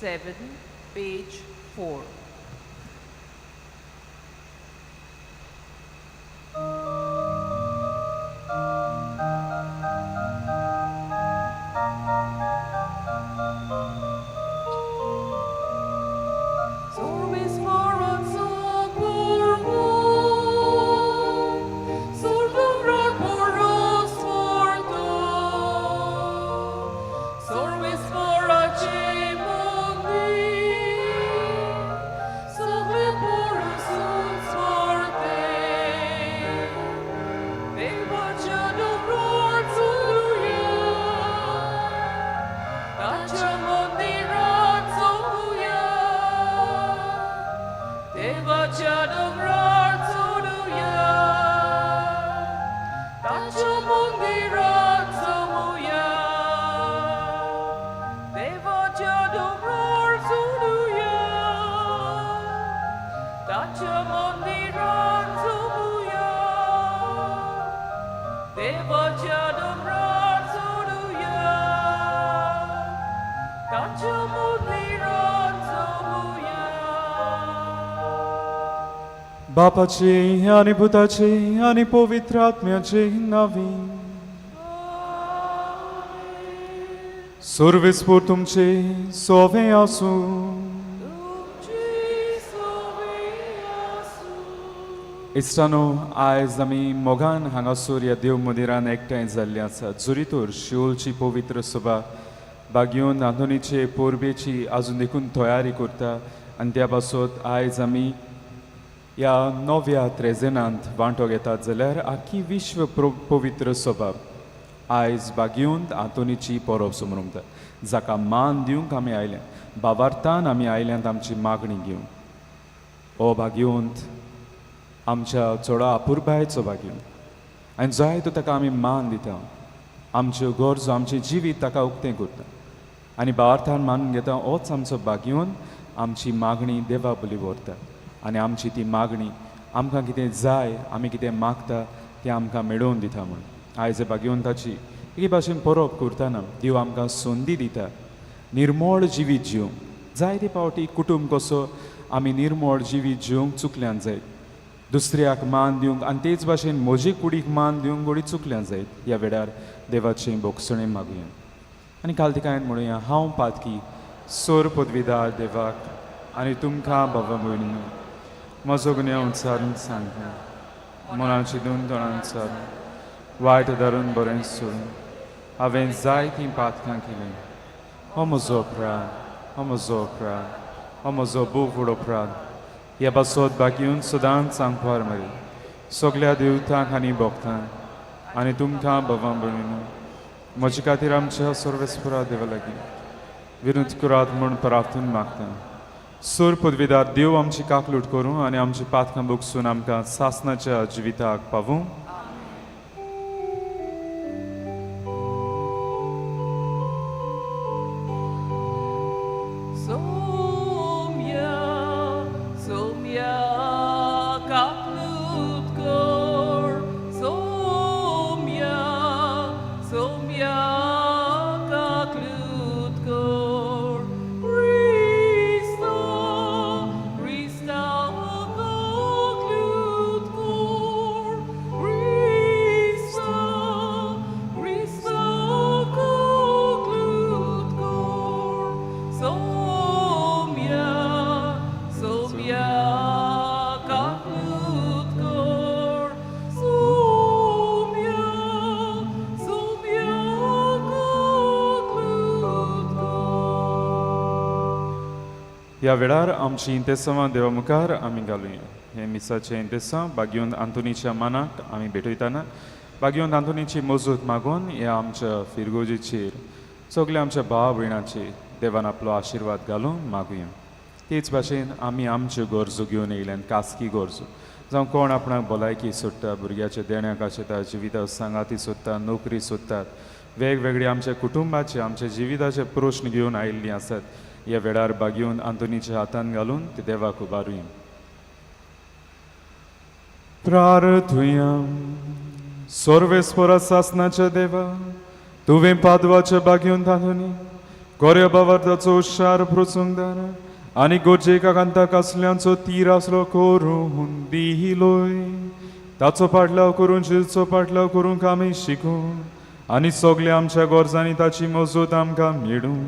7, page 4. बापाचे आनी पुताचे आनी पवित्र आत्म्याचे नांवी. सर्वेस्पोर तुमचे सोवे आसूं. इश्टानो, आयज आमी मोगान हांगासर ह्या देव मंदिरान एकठांय जाल्ले आसात. जरी तर शिवोलची पवित्र सभा बागयोन आंतोनीचे परबेची आजून देखून तयारी करता आनी त्या पासत आयज आमी ह्या नव्या त्रेजेनांत वांटो घेतात जाल्यार आख्खी विश्व पवित्र सभा आयज बागयोन आंतोनीची परब समरमता, जाका मान दिवंक आमी आयल्यात. बाबार्थान आमी आयल्यात आमची मागणी घेवन. ओ भाग्यवंत, आमच्या चोडा अपुरबायेचो भाग्यवंत, आनी जाय तो ताका आमी मान दिता, आमच्यो गरजो आमचें जिवीत ताका उक्तें करता आनी बावार्थान मानून घेता. होच आमचो भाग्यवंत आमची मागणी देवा बोली व्हरता आनी आमची ती मागणी आमकां कितें जाय, आमी कितें मागता तें आमकां मेळोवन दिता. म्हूण आयज भाग्यवंताची एके भाशेन परब करतना देव आमकां संदी दिता निर्मळ जिवीत जिवंक. जायते फावटी कुटुंब कसो आमी निर्मळ जिवीत जिवंक चुकल्यान जायत, दुसऱ्याक मान दिवंक आनी तेच भाशेन म्हजे कुडीक मान दिवंक घोडी चुकल्यान जायत. ह्या वेळार देवाचें भोगसणें मागुया आनी कालतिकायन म्हणुया, हांव पातकी सोर पदवीदार देवाक आनी तुमकां बाबा भयणीनो म्हजो गुन्यांव उच्चारून सांगता. मनाची दोन तोंडान चारून वायट धरून बरें सोडून हांवें जायतीं पातकां केलीं. हो म्हजो अपराध, हो म्हजो अपराध, हो म्हजो भोव व्हड अपराध. ह्या पासत बागीवन सदांच सांगपार मरे सगल्या देवतांक आनी भक्तांक आनी तुमकां बाबा भयणीनो म्हजे खातीर आमच्या सर्वेस्परा देवा लागीं विनोद करात म्हूण प्रार्थून मागता. सोर पदवीदार देव आमची काकलूट करूं आनी आमची पातकां भोगसून आमकां सासनाच्या जिविताक पावूं. Somya, Somya, kaklut kor. Somya, Somya, kaklut kor. Krista, Krista, kaklut kor. Krista, Krista, kaklut kor. Somya, Somya, kaklut kor. Somya, Somya, kaklut kor. ह्या वेळार आमची इंतेसांवां देवा मुखार आमी घालुया. हे मिसाचें इंतेसांव बागयोन आंतोनीच्या मानाक आमी भेटयतना बागयोन आंतोनीची मजूत मागून ह्या आमच्या फिरगोजीचेर सगल्या आमच्या भाव भयणाचेर देवान आपलो आशिर्वाद घालून मागुया. तेच भाशेन आमी आमच्यो गरजो घेवन येयल्यान, खासगी गरजो जावं कोण आपणाक भलायकी सोदता, भुरग्याच्या देण्याक आशेता, जिविता सांगाती सोदता, नोकरी सोदतात, वेगवेगळे आमच्या कुटुंबाचे आमच्या जिविताचे प्रश्न घेवन आयिल्लीं आसात. ह्या वेळार बागयोन आंतोनीच्या हातान घालून ते देवाक उबारुया. प्रार्थुया. सर्वेस्परा सासनाच्या देवा, तुवें पादवाच्या बागयोन आंतोनी गोऱ्या बावार्थाचो शार प्रोचूंक आनी गरजेक कांता कसल्यांचो तीर आसलो करून दिलोय ताचो पाटलाव करून जिलचो पाटलाव करूंक आमी शिकूं आनी सगळे आमच्या गरजांनी ताची मजत आमकां मेळूं.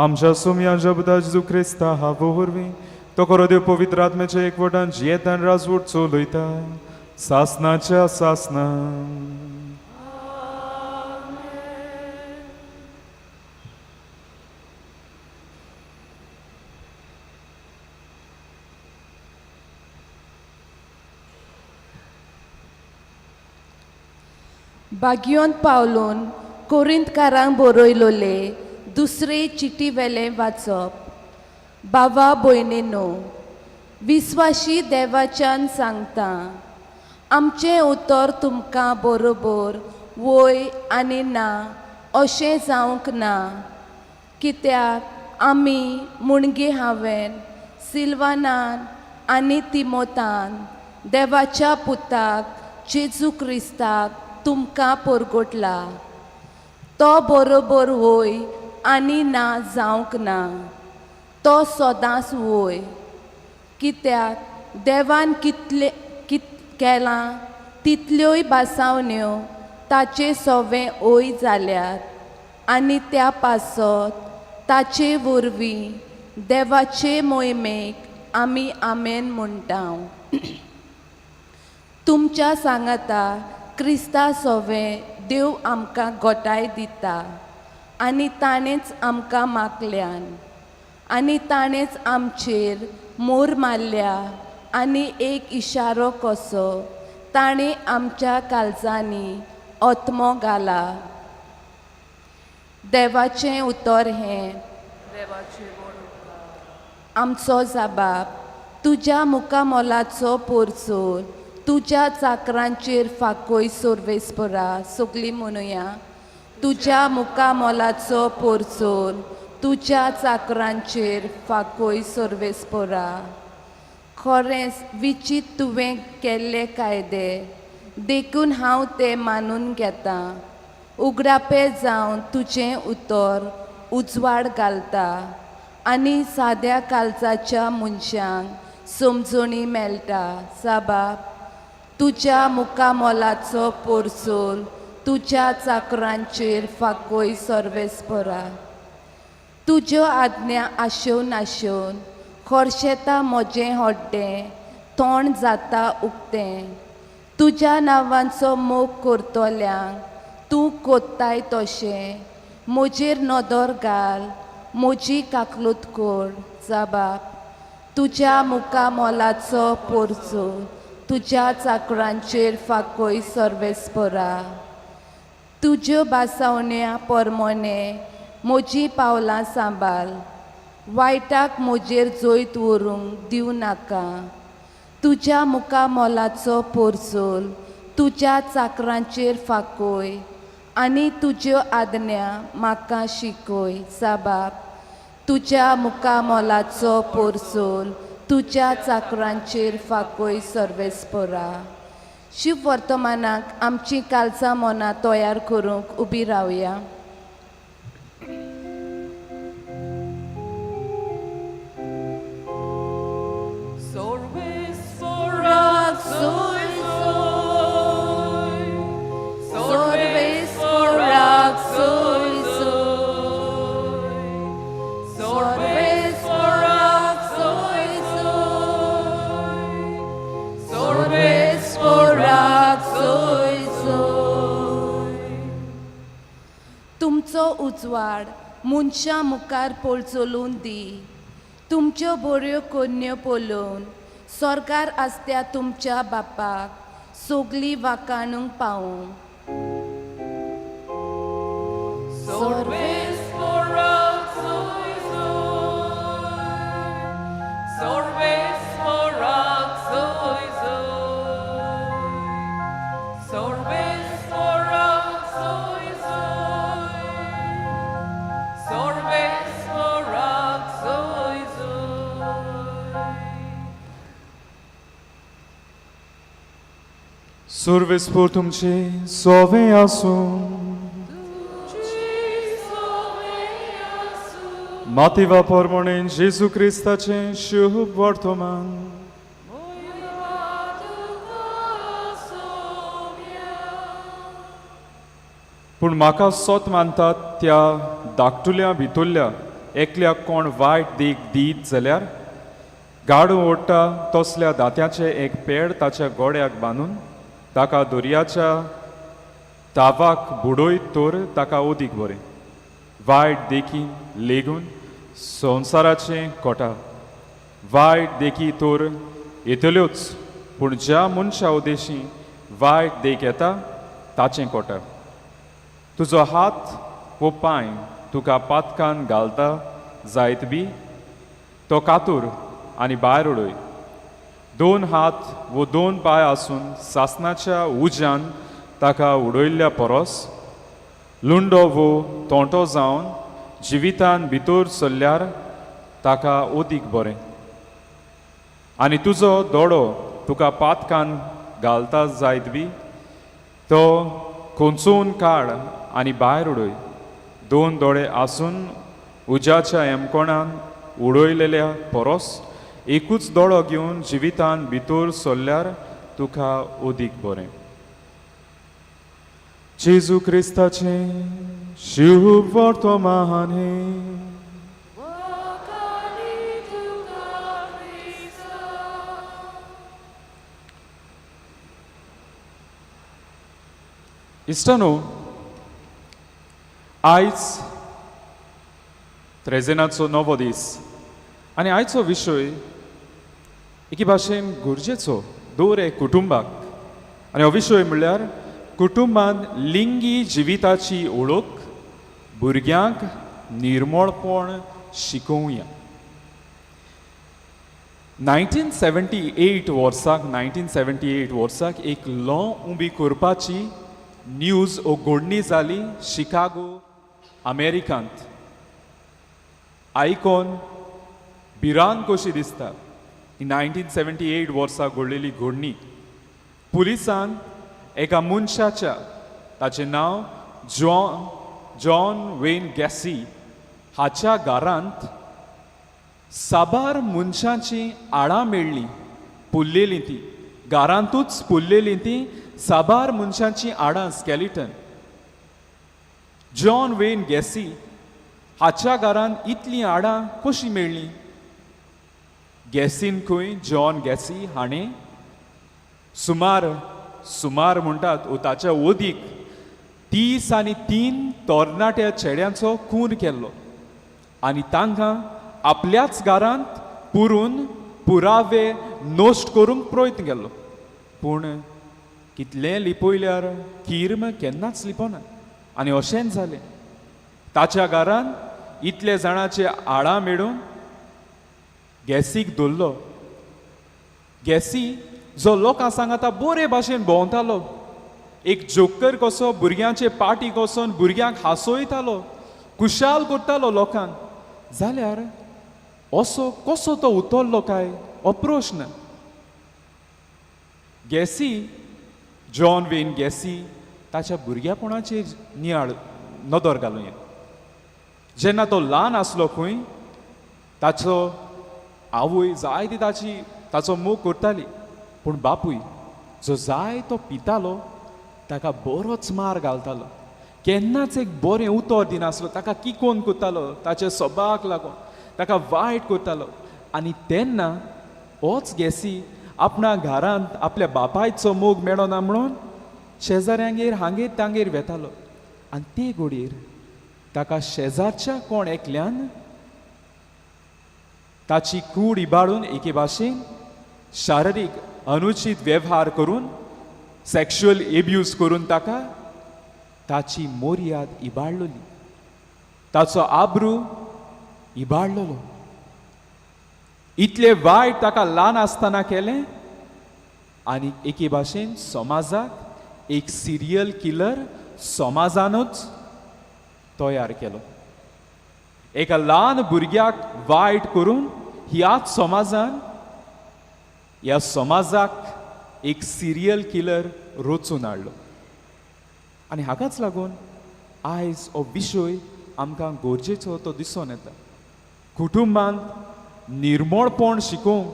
आमच्या सोमया जबदा जेजू क्रिस्ता हावो वरवीं तो खरो देव पवित्र आत्म्याच्या एकवटान जियेतान राजवट चलयता सासनाच्या सासना. बागियोन पावलून कोरिंतकारांक बरयलोले दुसरे चिटी वेलें वाचप. बाबा भयणीनो, विस्वाशी देवाच्यान सांगता, आमचें उतर तुमकां बरोबर वय आनी ना अशें जावंक ना. कित्याक आमी मुणगे हांवें सिल्वानान आनी तिमोतान देवाच्या पुताक जेजू क्रिस्ताक तुमकां परगटला. तो बरोबर वय आनी ना जावंक ना, तो सदांच वय. कित्याक देवान कितले कित केलां तितल्योय भासावण्यो ताचे सोवे ओय जाल्यात आनी त्या पासत ताचे वरवीं देवाचे मोहिमेक आमी आमेन म्हणटा. तुमच्या सांगाता क्रिस्ता सोवे देव आमकां गोटाय दिता आनी ताणेंच आमकां मागल्यान आनी ताणेंच आमचेर मोर मारल्या आनी एक इशारो कसो ताणें आमच्या काळजांनी आत्मो घाला. देवाचें उतर हें. आमचो जाबाब तुज्या मुखामोलाचो पोरचोर तुज्या चाकरांचेर फाकोय सोर्वेस्परा. सगळीं म्हणुया, तुज्या मुखामोलाचो पोरचोर तुज्या चाकरांचेर फाकोय सोर्वेस्परा. खरेंच विचीत तुवें केल्ले कायदे देखून हांव ते मानून घेतां. उगडापे जावन तुजें उतर उजवाड घालता आनी साद्या काळजाच्या मनशांक समजणी मेळटा. साबाब तुज्या मुखामोलाचो पोरचोल तुज्या चाकरांचेर फाकोय सर्वेस्परा. तुज्यो आज्ञा आशेवन आशेवन खर्शेता म्हजें हड्डें, तोंड जाता उक्तें. तुज्या नांवांचो मोग करतल्यांक तूं कोत्ताय तशें म्हजेर नदर घाल, म्हजी काकलूत कोर. जाबाब तुज्या मुखामोलाचो पोरचो तुज्या चाकरांचेर फाकोय सर्वेस्परा. तुज्यो भासावण्या परमोने म्हजीं पावलां सांबाळ, वायटाक म्हजेर जैत व्हरूंक दिवं नाका. तुज्या मुखामोलाचो पोरचोल तुज्या चाकरांचेर फाकोय आनी तुज्यो आज्ञा म्हाका शिकय. साबाब तुज्या मुखामोलाचो पोरचोल तुज्या चाकरांचेर फाकोय सर्वेस्परा. शिव वर्तमानाक आमची कालचां मनां तयार करूंक उबी रावया. तुमचो उजवाड मनशां मुखार पळचलून दी. तुमच्यो बऱ्यो कोन्यो पळोवन सरकार आसत्या तुमच्या बापाक सगळीं वाकाणूंक पावूं. सुर्वेस्पोर तुमचे सोवे आसूं. माती प्रमाणे जेजू क्रिस्ताचें शुभ वर्तमान. पूण म्हाका सोत मानतात त्या धाकटुल्या भितुल्ल्या एकल्याक कोण वायट देख दीत जाल्यार गाडू ओडटा तसल्या दात्याचें एक पेड ताच्या गोड्याक बांदून ताका दर्याच्या तावाक बुडयत तर ताका उदीक बरें. वायट देखी लेगून संवसाराचें कोटा वायट देखी तर येतल्योच, पूण ज्या मनशा उदेशी वायट देख येता ताचें कोटा. तुजो हात वो पांय तुका पातकान घालता जायत बी तो कातूर आनी भायर उडय. दोन हात वो दोन पांय आसून सासनाच्या उज्यान ताका उडयल्ल्या परस लुंडो वो तोंटो जावन जिवितान भितर सरल्यार ताका ओदीक बरें. आनी तुजो दोडो तुका पातकान घालता जायत बी तो खोंचून काड आनी भायर उडय. दोन दोळे आसून उज्याच्या एमकोणान उडयलेल्या परस एकूच दोळो घेवन जिवितान भितर सरल्यार तुका ओदीक बरें. जेजू क्रिस्ताचें शुभ वर्तमान हें. इश्टानो, आयज त्रेजेनाचो नवो दीस आनी आयचो विशय एके भाशेन गरजेचो दर एक कुटुंबाक. आनी हो विशय म्हणल्यार कुटुंबान लिंगी जिविताची ओळख भुरग्यांक निर्मळपण शिकोवया. 1978 वर्साक 1978 वर्साक एक लॉ उबी करपाची न्यूज ओ घडणी जाली शिकागो अमेरिकांत. आयकोन भिरांत कशी दिसता ही 1978 वर्सा घडलेली घडणी. पुलिसान एका मनशाच्या, ताचें नांव जॉन वेन गॅसी, हाच्या घरांत साबार मनशांचीं आळां मेळ्ळीं, पुरलेलीं ती घरांतूच पुरलेलीं ती साबार मनशांचीं आडां, स्केलिटन. जॉन वेन गॅसी हाच्या घरांत इतलीं आडां कशीं मेळ्ळीं? गॅसीन खंय जॉन गॅसी हाणें सुमार सुमार म्हणटात ताच्या ओदीक 33 तरणाट्या चेड्यांचो खून केल्लो आनी तांकां आपल्याच घरांत पुरून पुरावे नश्ट करूंक प्रयत्न केल्लो. पूण कितलें लिपयल्यार किर्म केन्नाच लिपना आनी अशेंच जालें. ताच्या घरांत इतले जाणाचे आळां मेळून गॅसीक धरलो. गॅसी जो लोकां सांगाता बरे भाशेन भोंवतालो, एक जोकर कसो भुरग्यांचे पार्टी वचोन भुरग्यांक हांसयतालो, खुशाल करतालो लोकांक, जाल्यार असो कसो तो उतरलो काय हो प्रश्न. गॅसी, जॉन वेन गॅसी ताच्या भुरग्यापणाचेर नियाळ नदर घालूं येता. जेन्ना तो ल्हान आसलो खंय ताचो आवय जायती ताची ताचो मोग करताली, पूण बापूय जो जाय तो पितालो, ताका बरोच मार घालतालो, केन्नाच एक बरें उतर दिनासलो, ताका किकोन करतालो, ताच्या सभावाक लागून ताका वायट करतालो. आनी तेन्ना होच गॅसी आपणा घरांत आपल्या बापायचो मोग मेळना म्हणून शेजाऱ्यांगेर हांगेर तांगेर वेतालो. आनी ते घडयेर ताका शेजारच्या कोण एकल्यान ताची कूड इबाडून एके भाशेन शारिरीक अनुचीत वेव्हार करून सेक्शुअल एब्यूज करून ताका ताची मोर्याद इबाडलोली, ताचो आब्रू इबाडलोलो. इतले वायट ताका ल्हान आसतना केलें आनी एके भाशेन समाजाक एक सिरियल किलर समाजानूच तयार केलो. एका ल्हान भुरग्याक वायट करून ह्याच समाजान ह्या समाजाक एक सिरियल किलर रचून हाडलो. आनी हाकाच लागून आयज हो विशय आमकां गरजेचो तो दिसून येता. कुटुंबांत निर्मळपण शिकोवंक,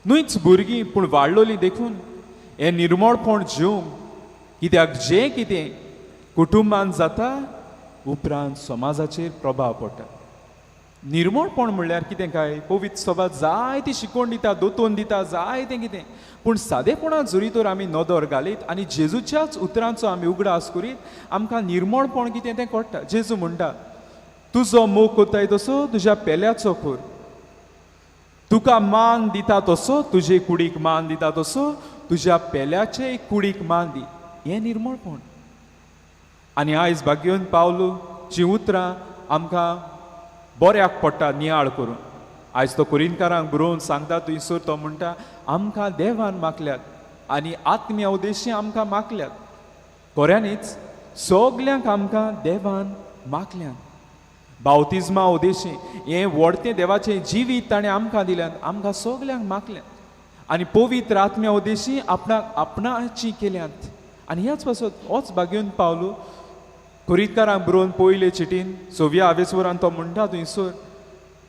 न्हूच भुरगीं पूण वाडलोलीं देखून हें निर्मळपण जेवंक, कित्याक जें कितें कुटुंबांत जाता उपरांत समाजाचेर प्रभाव पडटा. निर्मळपण म्हणल्यार कितें काय? पवित्र सभा जायती शिकवण दिता, दोतोन दिता, जायतें कितें, पूण सादेपणान जरी तर आमी नदर घालीत आनी जेजूच्याच उतरांचो आमी उगडास करीत आमकां निर्मळपण कितें तें कळटा. जेजू म्हणटा, तुजो मोग कोत्ताय तसो तुज्या पेल्याचो कर, तुका मान दिता तसो तुजे कुडीक मान दिता तसो तुज्या पेल्याचे कुडीक मान दी. हें निर्मळपण. आनी आयज भाग्योन पावलू जीं उतरां आमकां बऱ्याक पडटा नियाळ करून, आयज तो कोरिनकारांक बरोवन सांगता थंयसर तो म्हणटा, आमकां देवान मागल्यात आनी आत्म्या उद्देशी आमकां मागल्यात. खऱ्यांनीच सगल्यांक आमकां देवान मागल्यात. बावतिज्मा उद्देशी हें व्हडतें देवाचें जिवीत ताणें आमकां दिल्यात, आमकां सगल्यांक मागल्यात आनी पवित्र आत्म्या उद्देशी आपणाक आपणाची केल्यात. आनी ह्याच पासत होच भाग्योन पावलो कोरितकारांक बरोवन पयले चिटीन सव्या आवेसवरान तो म्हणटा थंयसर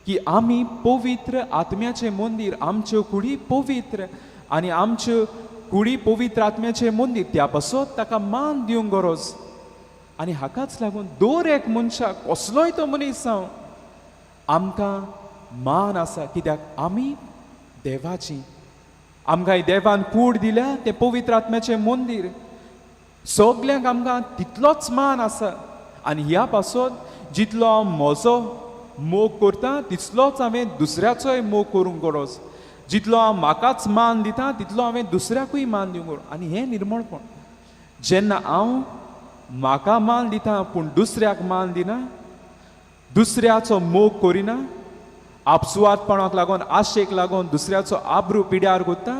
की आमी पवित्र आत्म्याचें मंदीर, आमच्यो कुडी पवित्र आनी आमच्यो कुडी पवित्र आत्म्याचें मंदीर, त्या पासत ताका मान दिवंक गरज. आनी हाकाच लागून दर एक मनशाक कसलोय तो मनीस जावं आमकां मान आसा, कित्याक आमी देवाची, आमकां देवान कूड दिल्या तें पवित्र आत्म्याचें मंदीर, सगल्यांक आमकां तितलोच मान आसा. आनी ह्या पासत जितलो हांव म्हजो मोग करता तितलोच हांवें दुसऱ्याचोय मोग करूंक गरज, जितलो हांव म्हाकाच मान दिता तितलो हांवें दुसऱ्याकूय मान दिवंक गरज. आनी हें निर्मळपण, जेन्ना हांव म्हाका मान दिता पूण दुसऱ्याक मान दिना, दुसऱ्याचो मोग करिना, आपसुवादपणाक लागून आशेक लागून दुसऱ्याचो आब्रू पिड्यार कोत्ता,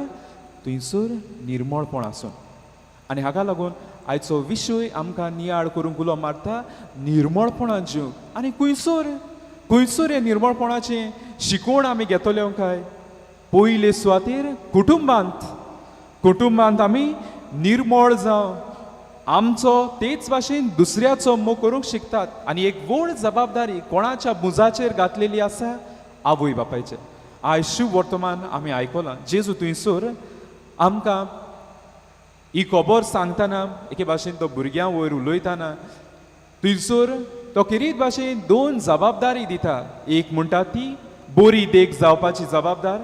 थंयसर निर्मळपण आसून. आनी हाका लागून आयचो विशय आमकां नियाळ करूंक उलो मारता निर्मळपणान जिवंक. आनी खुंयसर खुंयसर हें निर्मळपणाचें शिकवण आमी घेतले काय? पयले सुवातेर कुटुंबांत. कुटुंबांत आमी निर्मळ जावं, आमचो तेच भाशेन दुसऱ्याचो मोग करूंक शिकतात. आनी एक व्हड जबाबदारी कोणाच्या भुजाचेर घातलेली आसा? आवय बापायचे. आयज शिव वर्तमान आमी आयकलां, जेजू थंयसर आमकां ही खबर सांगतना एके भाशेन तो भुरग्यां वयर उलयतना थंयसर तो खेरीत भाशेन दोन जबाबदारी दिता. एक म्हणटा ती बरी देख जावपाची जबाबदार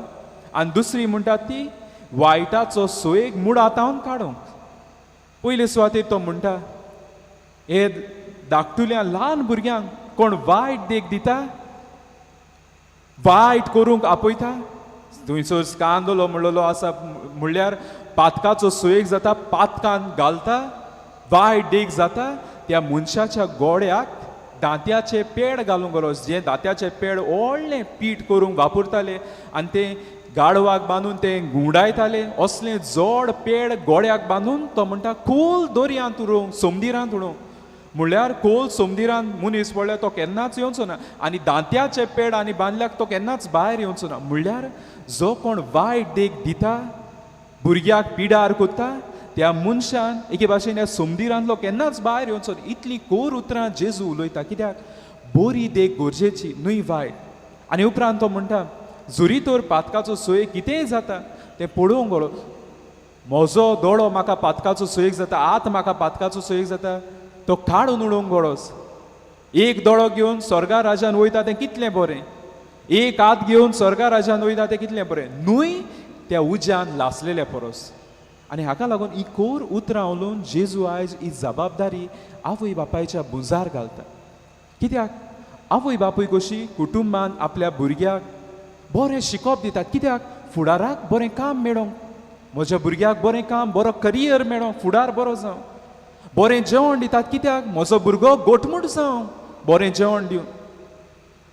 आनी दुसरी म्हणटा ती वायटाचो सोयेक मुळांत काडूंक. पयले सुवातेर तो म्हणटा, हे धाकटुल्या ल्हान भुरग्यांक कोण वायट देख दिता, वायट करूंक आपयता, थंयसर स्कांदलो म्हणलेलो आसा, म्हणल्यार पातकाचो सुयेग जाता, पातकान घालता, वायट देख जाता, त्या मनशाच्या गोड्याक दांत्याचे पेड घालूंक गरज. जें दांत्याचें पेड व्हडलें पीठ करूंक वापरताले आनी तें गाडवाक बांदून तें घुंवडायताले, असलें जड पेड गोड्याक बांदून तो म्हणटा खोल दर्यांत उडोवंक, सोमदिरांत उडोवंक. म्हणल्यार खोल सोमदिरांत मनीस पडल्यार तो केन्नाच येवचो ना आनी दांत्याचें पेड आनी बांदल्याक तो केन्नाच भायर येवचो ना. म्हणल्यार जो कोण वायट देख दिता, भुरग्याक पिडार कोत्ता, त्या मनशान एके भाशेन ह्या सोमदिरांतलो केन्नाच भायर येवचो ना. इतली कोर उतरां जेजू उलयता, कित्याक बरी देख गरजेची न्हय वायट. आनी उपरांत तो म्हणटा, जरी तर पातकाचो सोय कितेंय जाता तें पळोवंक गरो, म्हजो दोळो म्हाका पातकाचो सोयेक जाता, हात म्हाका पातकाचो सोयेक जाता, तो काडून उडोवंक गरज. एक दोळो घेवन स्वर्गा राजान वयता तें कितलें बरें, एक हात घेवन स्वर्गा राजान वयता तें कितलें बरें, न्हय त्या उज्यान लासलेल्या परस. आनी हाका लागून ही कोर उतरां उलोवन जेजू आयज ही जबाबदारी आवय बापायच्या भुजार घालता. कित्याक आवय बापूय कशी कुटुंबान आपल्या भुरग्याक बरें शिकोवप दितात, कित्याक फुडाराक बरें काम मेळोंक, म्हज्या भुरग्याक बरें काम, बरो करियर मेळोंक, फुडार बरो जावं. बरें जेवण दितात, कित्याक म्हजो भुरगो गोटमूट जावं, बरें जेवण दिवन.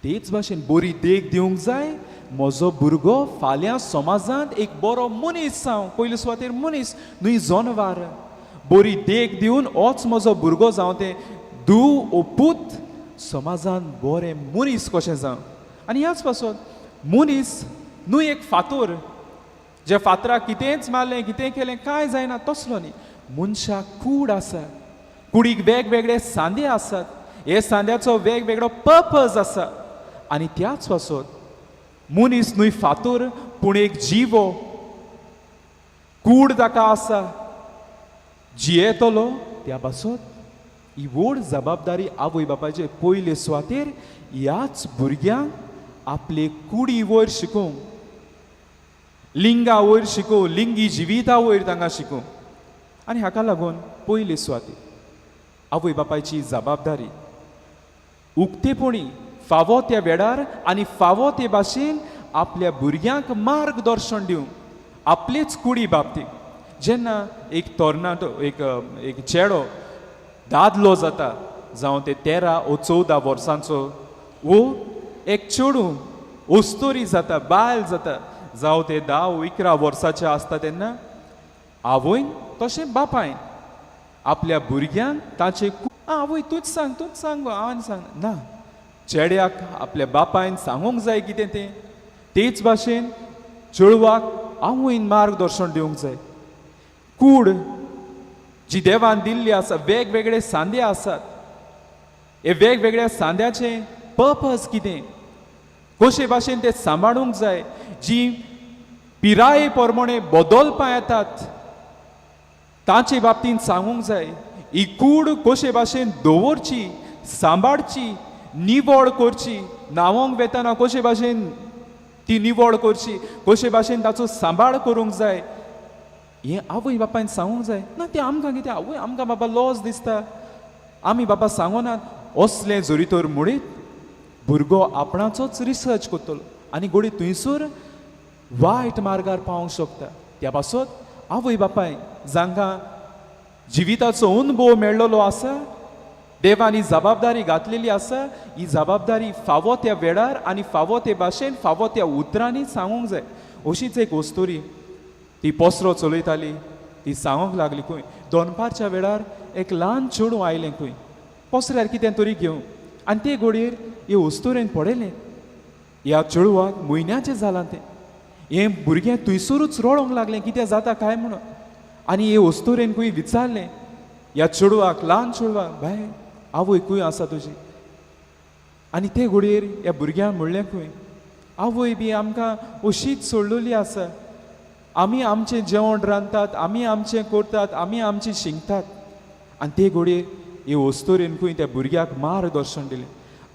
तेच भाशेन बरी देख दिवंक जाय, म्हजो भुरगो फाल्यां समाजांत एक बरो मनीस जावं, पयले सुवातेर मनीस न्हय जनवार. बरी देख दिवन होच म्हजो भुरगो जावं, तें धूव ओ पूत समाजांत बरें मनीस कशें जावं. आनी ह्याच पासत मनीस न्हय एक फातोर, जे फातराक कितेंच मारलें कितें केलें कांय जायना तसलो न्ही. मनशाक कूड आसा, कुडीक वेगवेगळे सांदे आसात, हे सांद्याचो वेगवेगळो पर्पज आसा. आनी त्याच पासत मनीस न्हय फातर पूण एक जिवो कूड ताका आसा जियेतलो. त्या पासत ही व्हड जबाबदारी आवय बापायचे पयले सुवातेर ह्याच भुरग्यांक आपले कुडी वयर शिकोवंक, लिंगा वयर शिकोवंक, लिंगी जिविता वयर तांकां शिकोवंक. आनी हाका लागून पयले सुवातेर आवय बापायची जबाबदारी उक्तेपणी फावो त्या वेळार आनी फावो ते भाशेन आपल्या भुरग्यांक मार्गदर्शन दिवंक आपलेच कुडी बाबतींत. जेन्ना एक तरणाटो एक एक चेडो दादलो जाता, जावं ते 13 ओ 14 वर्सांचो, वो एक चेडूं अस्तोरी जाता, बायल जाता, जावं ते 10 ओ 11 वर्साचे आसता, तेन्ना आवयन तशें बापायन आपल्या भुरग्यांक ताचे आवय तूंच सांग, तूंच सांग गो, हांवें सांग ना. चेड्याक आपल्या बापायन सांगूंक जाय कितें तें, तेच भाशेन चेडवाक आवयन मार्गदर्शन दिवंक जाय. कूड जी देवान दिल्ली आसा, वेगवेगळे सांदे आसात, हे वेगवेगळ्या सांद्याचें पर्पज कितें, कशे भाशेन ते सांबाळूंक जाय, जी पिराये प्रमाणे बदलपा येतात ताचे बाबतींत सांगूंक जाय. ही कूड कशे भाशेन दवरची, सांबाळची, निवळ करची, न्हांवंक वेतना कशे भाशेन ती निवळ करची, कशे भाशेन ताचो सांबाळ करूंक जाय, हें आवय बापायन सांगूंक जाय. ना तें आमकां कितें आवय आमकां बाबा लॉस दिसता, आमी बाबा सांगोनात. असलें जरी तर म्हणीत भुरगो आपणाचोच रिसर्च करतलो आनी घोडी थंयसर वायट मार्गार पावोंक शकता. त्या पासत आवय बापाय जांकां जिविताचो अनुभव मेळ्ळलो आसा, देवान ही जबाबदारी घातलेली आसा, ही जबाबदारी फावो त्या वेळार आनी फावो ते भाशेन फावो त्या उतरांनी सांगूंक जाय. अशीच एक अस्तुरी ती पसरो चलयताली, ती सांगूंक लागली खंय दनपारच्या वेळार एक ल्हान चेडूं आयलें खंय पसऱ्यार कितें तरी घेवंक, आनी ते घडयेर हे अस्तुरेन पळयलें ह्या चेडवाक म्हयन्याचें जालां तें. हें भुरगें थंयसरूच रडोंक लागलें कितें जाता काय म्हणून. आनी हे अस्तुरेन खंय विचारलें ह्या चेडवाक, ल्हान चेडवाक, बाय आवय खंय आसा तुजी? आनी ते घडयेर ह्या भुरग्यान म्हणलें खंय आवय बी आमकां अशीच सोडलेली आसा, आमी आमचें जेवण रांदतात, आमी आमचें करतात, आमी आमचें शिंकतात. आनी ते घडयेर हे अस्तुरेन खंय त्या भुरग्याक मार्गदर्शन दिलें.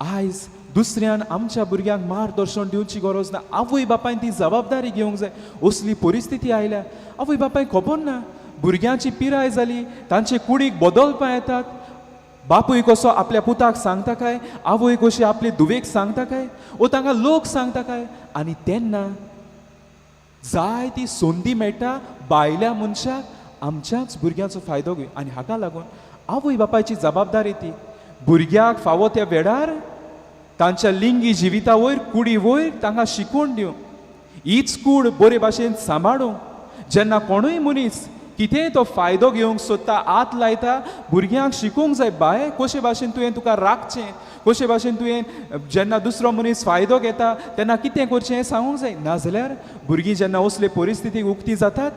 आयज दुसऱ्यान आमच्या भुरग्यांक मार्गदर्शन दिवची गरज ना, आवय बापायन ती जबाबदारी घेवंक जाय. असली परिस्थिती आयल्या, आवय बापायक खबर ना, भुरग्यांची पिराय जाली, तांचे कुडीक बदलपा येतात. बापूय कसो आपल्या पुताक सांगता काय, आवय कशी आपले धुवेक सांगता काय, ओ तांकां लोक सांगता काय, आनी तेन्ना जाय ती संदी मेळटा भायल्या मनशाक आमच्याच भुरग्यांचो फायदो घेवन. आनी हाका लागून आवय बापायची जबाबदारी ती भुरग्याक फावो त्या वेळार तांच्या लिंगी जिविता वयर, कुडी वयर तांकां शिकोवन दिवंक, हीच कूड बरे भाशेन सांबाळूंक. जेन्ना कोणूय मनीस कितेंय तो फायदो घेवंक सोदता, हात लायता, भुरग्यांक शिकोवंक जाय, बाय कशे भाशेन तुवें तुका राखचें, कशे भाशेन तुवें जेन्ना दुसरो मनीस फायदो घेता तेन्ना कितें करचें हें सांगूंक जाय. नाजाल्यार भुरगीं जेन्ना असले परिस्थितीक उक्ती जातात,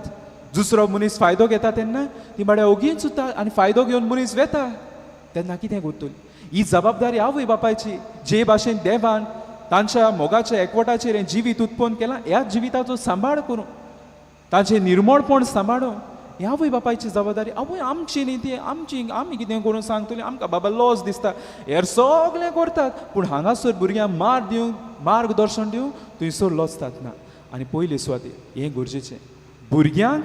दुसरो मनीस फायदो घेता तेन्ना ती म्हळ्यार ओगीच उरता आनी फायदो घेवन मनीस वेता, तेन्ना कितें करतली? ही जबाबदारी आवय बापायची. जे भाशेन देवान तांच्या मोगाच्या एकवटाचेर हें जिवीत उत्पन्न केलां, ह्या जिविताचो सांबाळ करूं, तांचें निर्मळपण सांबाळूं, ही आवय बापायची जबाबदारी. आवय आमची न्ही ती, आमची, आमी कितें करून सांगतली, आमकां बाबा लॉस दिसता, हेर सगळें करतात पूण हांगासर भुरग्यांक मार दिवंक, मार्गदर्शन दिवंक थंयसर लजतात ना. आनी पयले सुवातेर हें गरजेचें, भुरग्यांक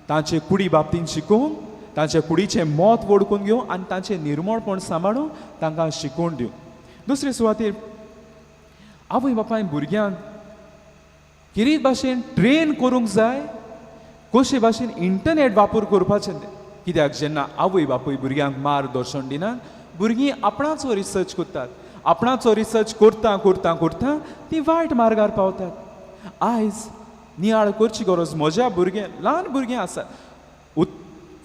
तांचे कुडी बाबतींत शिकोवंक, तांच्या कुडीचें मत वळखून घेवंक आनी तांचें निर्मळपण सांबाळूंक तांकां शिकोवन दिवंक. दुसरे सुवातेर आवय बापायन भुरग्यांक कितें भाशेन ट्रेन करूंक जाय, कशे भाशेन इंटरनेट वापर करपाचें तें. कित्याक जेन्ना आवय बापूय भुरग्यांक मार्गदर्शन दिनात, भुरगीं आपणाचो रिसर्च करतात, आपणाचो रिसर्च करता करता करता ती वायट मार्गार पावतात. आयज नियाळ करची गरज, म्हज्या भुरगें ल्हान भुरगें आसा,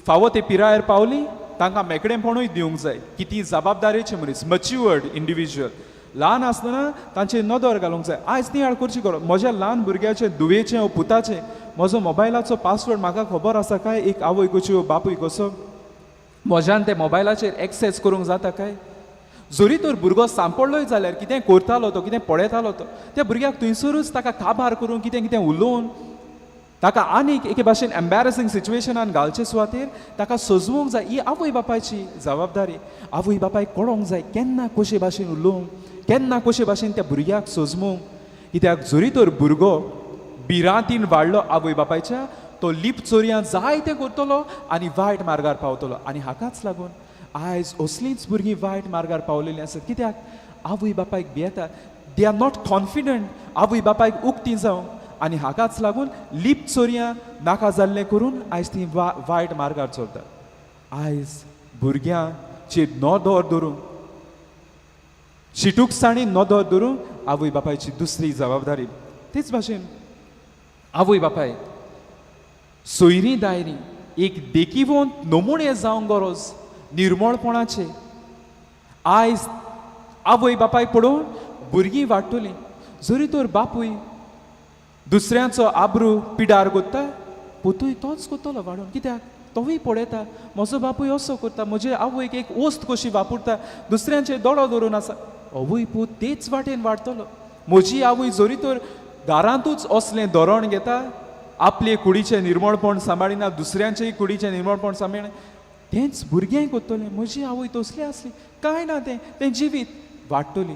फावो ते पिरायेर पावली तांकां मेकळेपणूय दिवंक जाय की ती जबाबदारेची मनीस, मच्युअर्ड इंडिविज्युअल. ल्हान आसतना तांचेर नदर घालूंक जाय. आयज नियाळ करची गरज, म्हज्या ल्हान भुरग्याचें, धुवेचें वो पुताचें, म्हजो मोबायलाचो पासवर्ड म्हाका खबर आसा काय? एक आवय कशी वो बापूय कसो म्हज्यान ते मोबायलाचेर एक्सेस करूंक जाता काय? जरी तर भुरगो सांपडलोय जाल्यार कितें करतालो तो, कितें पळयतालो तो, त्या भुरग्याक थंयसरूच ताका काबार करून कितें कितें उलोवन ताका आनीक एके भाशेन एम्बेरसींग सिच्युएशनान घालचे सुवातेर ताका सजवंक जाय. ही आवय बापायची जबाबदारी. आवय बापायक कळोंक जाय केन्ना कशे भाशेन उलोवंक, केन्ना कशे भाशेन त्या भुरग्याक सजमूंक. कित्याक जरी तर भुरगो भिरांतीन वाडलो आवय बापायच्या, तो लिप चोरयां जायतें करतलो आनी वायट मार्गार पावतलो. आनी हाकाच लागून आयज असलींच भुरगीं वायट मार्गार पावलेलीं आसात. कित्याक आवय बापायक भियेतात, they are not confident आवय बापायक उक्ती जावं, आनी हाकाच लागून लिप चोरयां नाका जाल्लें करून आयज तीं वायट मार्गार चलतात. आयज भुरग्यांचेर नदर धरूंक, शिटूकसाणी नदर धरूंक आवय बापायची दुसरी जबाबदारी. तेच भाशेन आवय बापाय सोयरीं दायरीं एक देखिवंत नमुणे जावंक गरज निर्मळपणाचे. आयज आवय बापायक पळोवन भुरगीं वाडटलीं. जरी तर बापूय दुसऱ्यांचो आब्रू पिडार कोत्ता, पुतूय तोच कोत्तलो वाडोवन. कित्याक तोवूय पळयता म्हजो बापूय असो करता, म्हजे आवयक एक वस्त कशी वापरता, दुसऱ्यांचेर दोळो दवरून आसा, होवूय पूत तेच वाटेन वाडटलो. म्हजी आवय जरी तर घरांतूच असलें धोरण घेता, आपले कुडीचें निर्मळपण सांबाळिना, दुसऱ्यांचेय कुडीचें निर्मळपण सांबाळिना, तेंच भुरगेंय करतलें. म्हजी आवय तसली आसली, कांय ना, तें तें जिवीत वाडटली.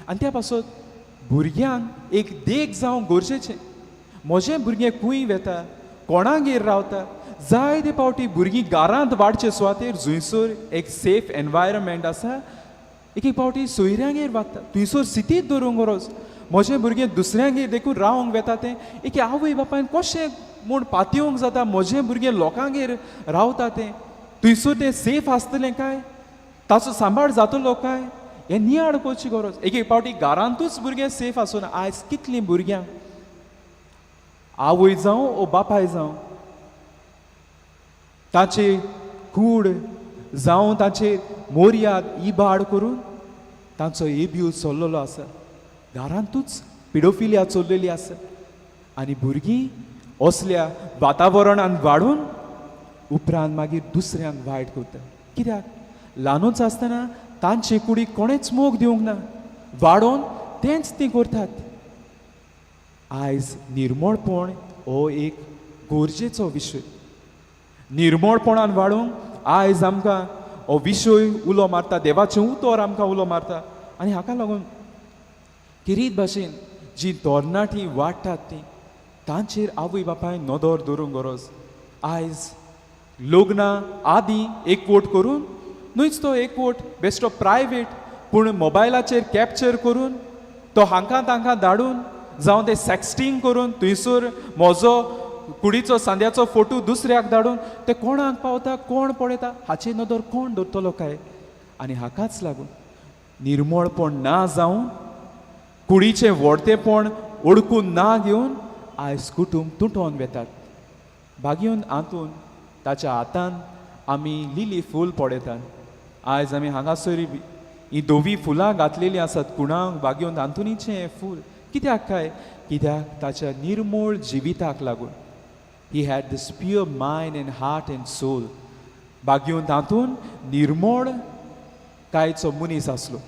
आनी त्या पासत भुरग्यांक एक देख जावंक गरजेचें. म्हजें भुरगें खंय वेता, कोणागेर रावता, जायते फावटी भुरगीं घरांत वाडचे सुवातेर जंयसर एक सेफ एनवायरमेंट आसा, एक एक फावटी सोयऱ्यांगेर वाडटा, थंयसर सितीत दवरूंक गरज. म्हजें भुरगें दुसऱ्यांगेर देखून रावंक वेता, तें एके आवय बापायन कशें म्हूण पातयेवंक जाता म्हजें भुरगें लोकांगेर रावता तें, थंयसर तें सेफ आसतलें काय, ताचो सांबाळ जातलो काय, हें नियाळ करची गरज. एक एक फावटी घरांतूच भुरगें सेफ आसना. आयज कितलीं भुरग्यां आवय जावं ओ बापाय जावं ताचे कूड जावं ताचे मोर्याद इबाड करून तांचो एब्यूज चल्लेलो आसा. घरांतूच पिडोफिलिया चल्लेली आसा आनी भुरगीं असल्या वातावरणान वाडून उपरांत मागीर दुसऱ्यांक वायट करता. कित्याक ल्हानूच आसतना तांचे कुडीक कोणेच मोग दिवंक ना, वाडोवन तेंच तीं करतात. आयज निर्मळपण हो एक गरजेचो विशय. निर्मळपणान वाडूंक आयज आमकां हो विशय उलो मारता, देवाचें उतर आमकां उलो मारता. आनी हाका लागून किरीत भाशेन जी तरणाटीं वाडटात तीं तांचेर आवय बापायन नदर दवरूंक गरज. आयज लग्नां आदीं एकवट करून न्हूच, तो एकवट बेश्टो प्रायवेट पूण मोबायलाचेर कॅप्चर करून तो हांकां तांकां धाडून, जावं ते सेक्स्टींग करून थंयसर म्हजो कुडीचो सांद्याचो फोटो दुसऱ्याक धाडून ते कोणाक पावता, कोण पळयता, हाची नदर कोण दवरतलो काय. आनी हाकाच लागून निर्मळपण ना जावन कुडीचें व्हडतेपण ओडकून ना घेवन आयज कुटूंब तुटोन वेतात. बागयोन आंतून ताच्या हातान आमी लिली फूल पळयतात. आयज आमी हांगासर ही धवी फुलां घातलेलीं आसात कुणाक बागयोन आंतोनीचें हें फूल. कित्याक काय? कित्याक ताच्या निर्मळ जिविताक लागून. He had this pure mind and heart and soul. बागयोन तातूंत निर्मळ कायचो मनीस आसलो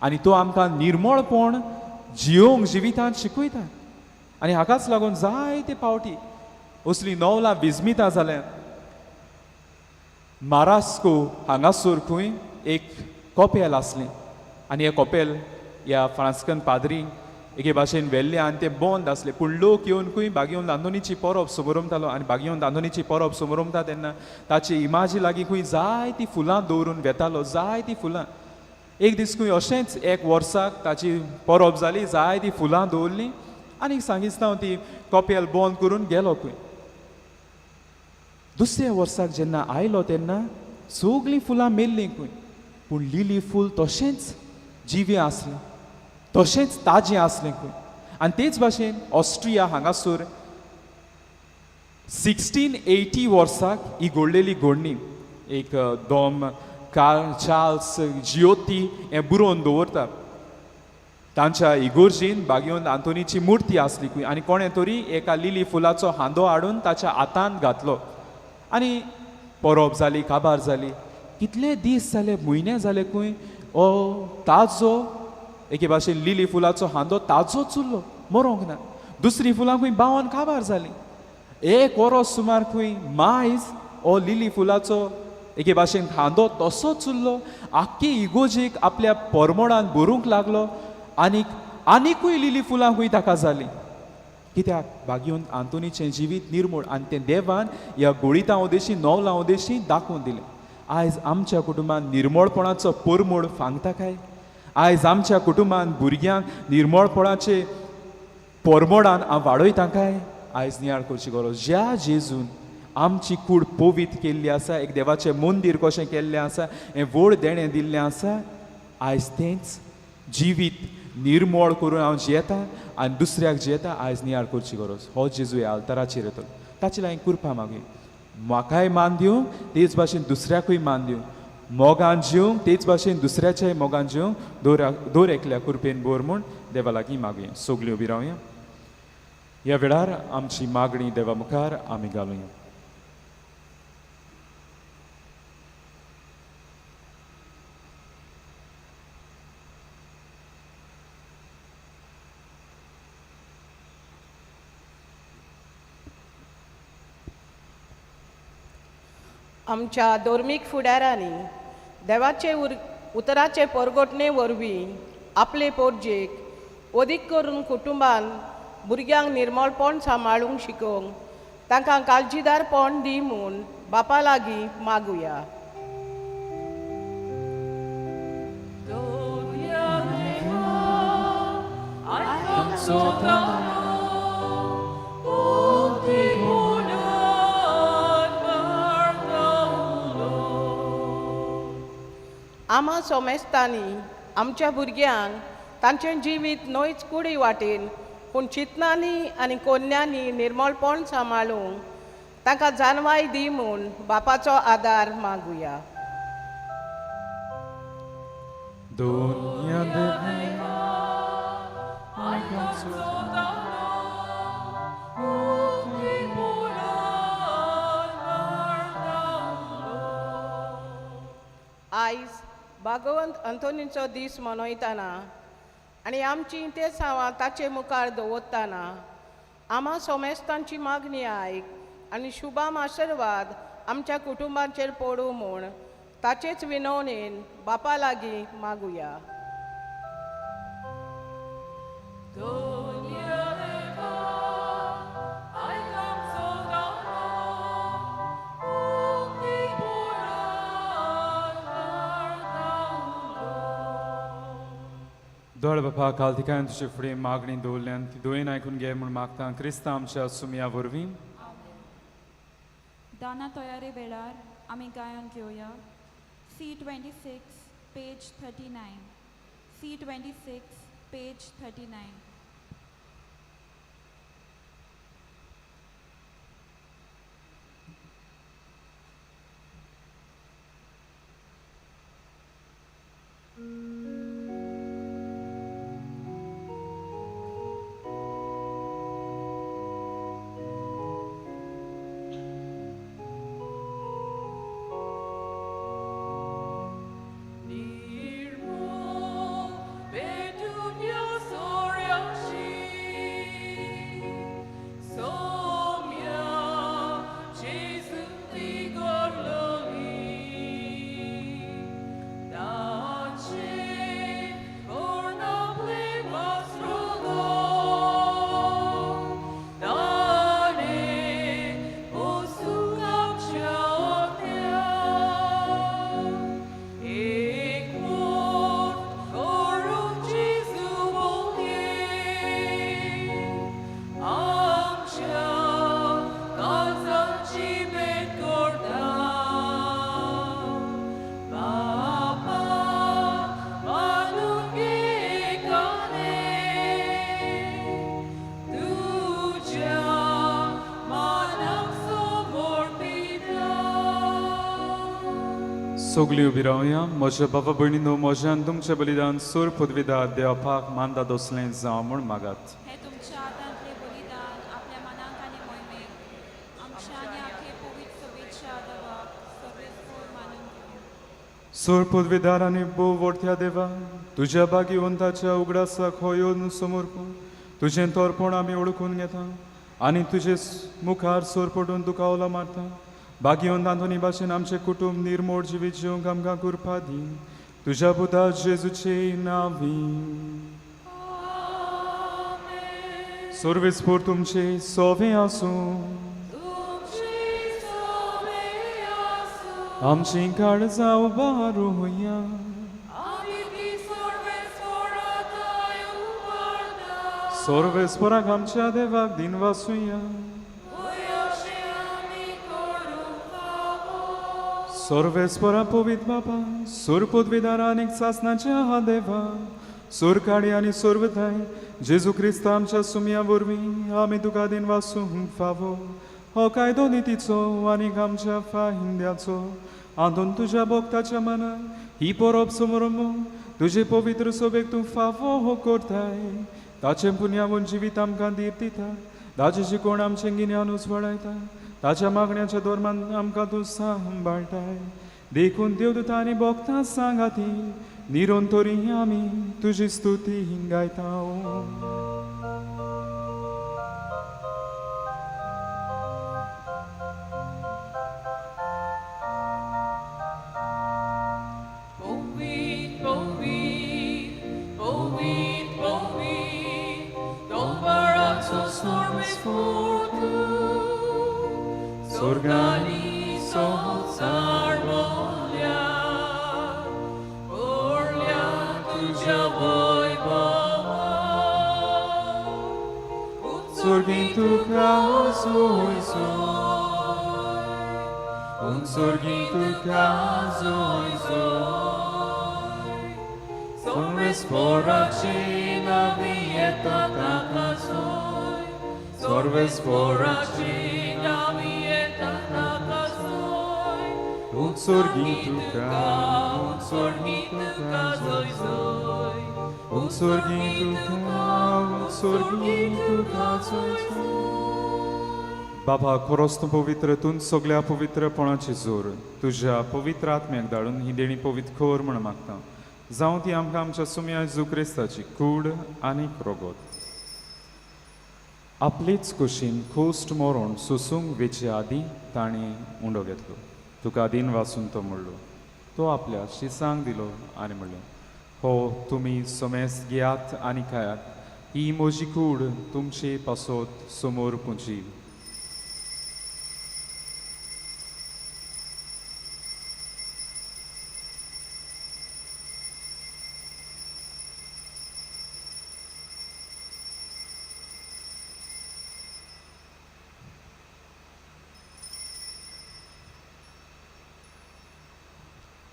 आनी तो आमकां निर्मळपण जियोंक जिवितांत शिकयता. आनी हाकाच लागून जायते फावटी असलीं नवलां विजमितां जाल्यात. मारास्को हांगासर खंय एक कोपेल आसलें आनी हें कोपेल ह्या फ्रांस्कन पाद्रींक एके भाशेन व्हेल्लें आनी तें बंद आसलें. पूण लोक येवन खंय बागयोन आंतोनीची परब समरमतालो आनी बागयोन आंतोनीची परब समरमता तेन्ना ताची इमाजी लागीं खंय जायतीं फुलां दवरून वेतालो, जायतीं फुलां. एक दीस खंय अशेंच एक वर्साक ताची परब जाली, जायतीं फुलां दवरलीं आनी सांगिस्तांव ती कोपेल बंद करून गेलो खंय. दुसऱ्या वर्साक जेन्ना आयलो तेन्ना सगळीं फुलां मेल्लीं खंय, पूण लिली फूल तशेंच जिवें आसलें, तशेंच ताजें आसलें खंय. आनी तेच भाशेन ऑस्ट्रिया हांगासर 1680 वर्साक ही घडलेली घडणी एक दोम चार्ल्स जियोती हें बरोवन दवरता. तांच्या इगोर्जीन बागयोन आंतोनीची मुर्ती आसली खंय आनी कोणें तरी एका लिली फुलाचो हांदो हाडून ताच्या हातांत घातलो आनी परब जाली, काबार जाली. कितले दीस जाले, म्हयने जाले खंय ओ ताजो एके भाशेन लिली फुलाचो हांदो ताजोच उरलो, मरोंक ना. दुसरीं फुलां खंय बावन काबार जालीं. एक वरोस सुमार खंय मायज ओ लिली फुलाचो एके भाशेन खांदो तसोच उरलो. आख्खी इगोजेक आपल्या परमोडान भरूंक लागलो आनीक आनिकूय लिली फुलां खंय ताका जालीं. कित्याक भाग्योन आंतोनीचें जिवीत निर्मूळ आनी तें देवान ह्या गुळितां उदेशी नवलां उदेशी दाखोवन दिलें. आयज आमच्या कुटुंबान निर्मळपणाचो परमोड फांगता काय? आयज आमच्या कुटुंबान भुरग्यांक निर्मळपणाचे परमोडान हांव वाडयता काय? आयज नियाळ करची गरज. ज्या जेजून आमची कूड पवित्र केल्ली आसा, एक देवाचें मंदीर कशें केल्लें आसा, हें व्हड देणें दिल्लें आसा, आयज तेंच जिवीत निर्मळ करून हांव जियेता आनी दुसऱ्याक जियेता. आयज नियाळ करची गरज. हो जेजू ह्या आल्ताराचेर येतलो, ताचे लागीं कृपा मागूया. म्हाकाय मान दिवंक तेच भाशेन दुसऱ्याकूय मान दिवंक, मोगान जिवंक तेच भाशेन दुसऱ्याच्याय मोगान जिवंक दर एकल्या कृपेन बोर म्हूण देवा लागीं मागुया. सगळीं उबी रावया. ह्या वेळार आमची मागणी देवा मुखार आमी घालुया. आमच्या धर्मीक फुडारांनी देवाचे उतराचे परगटणे वरवीं आपले पोरजेक अदीक करून कुटुंबान भुरग्यांक निर्मळपण सांबाळूंक शिकोवंक तांकां काळजीदारपण दी म्हूण बापा लागीं मागुया. आमा सोमेस्तांनी आमच्या भुरग्यांक तांचें जिवीत न्हयच कुडी वाटेन पूण चिंतनांनी आनी कोन्यांनी निर्मळपण सांबाळूंक तांकां जाणवाय दी म्हूण बापाचो आदार मागुया. आयज भागवंत अंतोनीचो दीस मनयतना आनी आमची ते सावां ताचे मुखार दवरतना आमा सोमेस्तांची मागणी आयक आनी शुभाम आशिर्वाद आमच्या कुटुंबाचेर पडूं म्हूण ताचेच विनवणेन बापा लागीं मागुया. दोळ बापा काल तिकाय तुजे फुडें मागणी दवरल्यान ती दोयेन आयकून घे म्हूण मागता क्रिस्तांव आमच्या सुमया वरवीं. दाना तयारे वेळार आमी गायन घेवया. C26 page 39. C26 page 39. सगळीं उबी रावया. म्हज्या बाबा भयणीनो म्हज्यान तुमचें बलिदान सूर पदवीदार देवपाक मानता दोसलें जावं म्हूण मागात. हें तुमच्या हातांतलें बलिदान आपल्या मनाक आनी मोहिमेक आमच्या आनी आखे पवित्र सभेच्या देवाक सर्वेस्पर मानून घेवं. सोर पदवीदार आनी भोव व्हडत्या देवा, तुज्या भाग्यवंताच्या उगडासाक हो येवन समर्पून तुजें तोरपण आमी ओळखून घेता आनी तुजे मुखार सोर पडून तुका उलो मारता. भाग्यवंत आंतोनी भाशेन आमचें कुटुंब निर्मोळ जिवीत जिवंक आमकां कृपा दी, तुज्या पुता जेजूचे नांवी. सर्वेस्पोर तुमचे सोवे आसूं. आमची काळजां उबारुया. सर्वेस्पोराक आमच्या देवाक दिनवासुया. सर्वेस्पोरा पवित्र बापा, सुर पदवीदार आनीक सासनाच्या हा देवा, सुरकाडी आनी सर्वताय जेजू क्रिस्त आमच्या सुमया वरवीं आमी तुका दिनवासूंक फावो. हो कायदो नितीचो आनीक आमच्या फाहिंद्याचो आंतून तुज्या भक्ताच्या मनान ही परब समरंभ तुजे पवित्र सोबेक तूं फावो हो करताय. ताचें पुण्यावन जिवीत आमकां धीर दिता, ताचें शिकोवण आमचें गिन्यान उजवाडायता, ताच्या मागण्याच्या धर्मान आमकां तूं सांबाळटाय. देखून देवदूतां आनी भक्तां सांगाती निरंतरी आमी तुजी स्तुती गायता. Sorgani संसार मोल्या, व्हडल्या तुज्या वैभवान, Sorgin तुका zoy zoy, un sorgin tuka zoy zoy, Sorves poracina vieta takasoy, Sorves poracina vieta takasoy, un sorgin tuka, un sorgin tuka zoy zoy, un sorgin tuka, un sorgin tuka zoy zoy. बाबा, खरोच तूं पवित्र, तूं सगल्या पवित्रपणाची जोर तुज्या पवित्र आत्म्याक धाडून ही देणी पवित्र कर म्हूण मागता. जावं ती आमकां आमच्या सुम्या जेजू क्रिस्ताची कूड आनीक रोगोत. आपलेच कुशीन खोस्ट मरोण सोसूंक वेचे आदीं ताणें उंडो घेतलो. तुका दिन वासून तो म्हणलो, तो आपल्या शिसांक दिलो आनी म्हणलें, हो तुमी समेस घेयात आनी खायात, ही म्हजी कूड तुमचे पासत समोर पुंजी.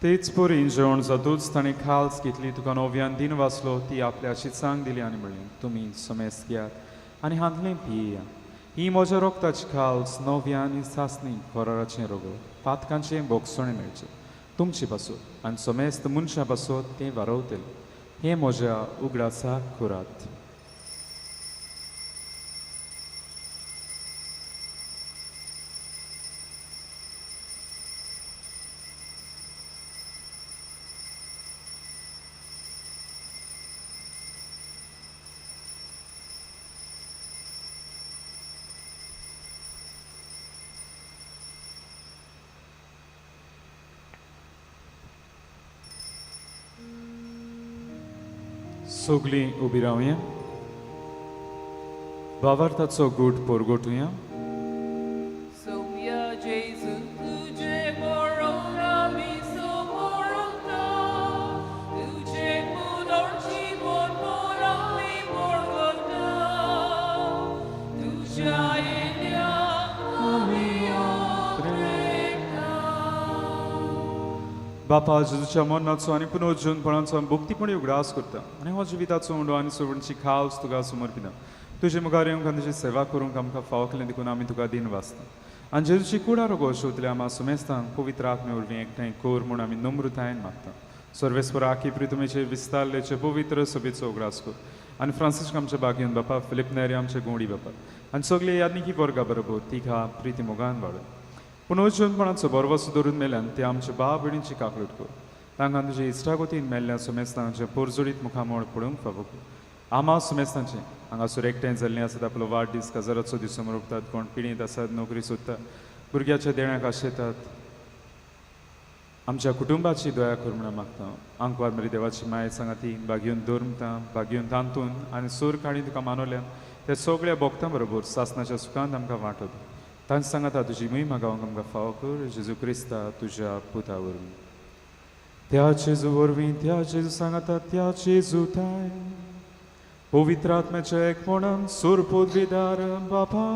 तेच परी जेवण जातूच ताणें खाल्स घेतली, तुका नव्यान दिन वाचलो, ती आपल्या शिसांक दिली आनी म्हणलें, तुमी समेस घेयात आनी हांतलें पियेया, ही म्हज्या रोगताची खाल्स नव्या आनी सासणी कराराचें रोगो, पातकांचें बोगसणें मेळचें तुमचे पासत आनी समेस्त मनशां पासत तें वारवतलें. हें म्हज्या उगडासाक करात. सगळीं उबी रावया, भावार्थाचो गूट परगटुया. Sophia Jesu tuje morona mi somorona, tuje mudorchi mormona mi morgona, tuja enya ami otreka. बापा, जेजूच्या मरणाचो आनी पुनर्जीवनपणाचो आमी भक्तीपणी उगडास करता आनी हो जिविताचो उंडो आनी सवणची खावस तुका समर्पिता. तुजे मुखार येवंक आनी तुजी सेवा करूंक आमकां फावो केलें देखून आमी तुका दिन वाचता. आनी जेजूची कुडा रोगो शोधल्या आमा सुमेस्तांक पवित्र आत्मे वरवीं एकठांय कर म्हूण आमी नम्रतायेन मागता. सर्वेस्पर आखी प्रितुमेचे विस्तारलेचे पवित्र सभेचो उगडास कर आनी फ्रांसिस्क आमच्या बागेन बापा, फिलीप नेरी आमचे गोंडी बापा आनी सगळे यादनिकी वर्गा बरोबर तिका प्रिती मोगान वाडय. पुनर्जीवनपणाचो बरवस धरून मेल्यान ते आमच्या बाप भयणीची काकलूट कर तांकां तुजे इश्टागतीन मेल्ल्या सुमेस्तांचें पोरजोडीत मुखामोळ पळोवंक फावो. आमा सुमेस्तांचें हांगासर एकठांय जाल्लीं आसात आपलो वाडदीस काजाराचो दीस समरोपतात, कोण पिणीत आसात, नोकरी सोदता, भुरग्याच्या देण्याक आशेतात. आमच्या कुटुंबाची दया कर म्हणून मागता. आंकवार मरी देवाची माय सांगाती बागयोन दवरता, बागयोन तांतून आनी सोर काणी तुका मानवल्यान त्या सगळ्या भोगतां बरोबर सासनाच्या सुखान आमकां वांटो दी. तांचे सांगाता तुजी महिमा गावंक आमकां फावो कर जेजू क्रिस्ता तुज्या पुता वरवीं. त्या जेजू वरवीं, त्या जेजू सांगाता, त्या जेजू ताय पवित्र आत्म्याच्या एकपणान सुरपुदविदार बापा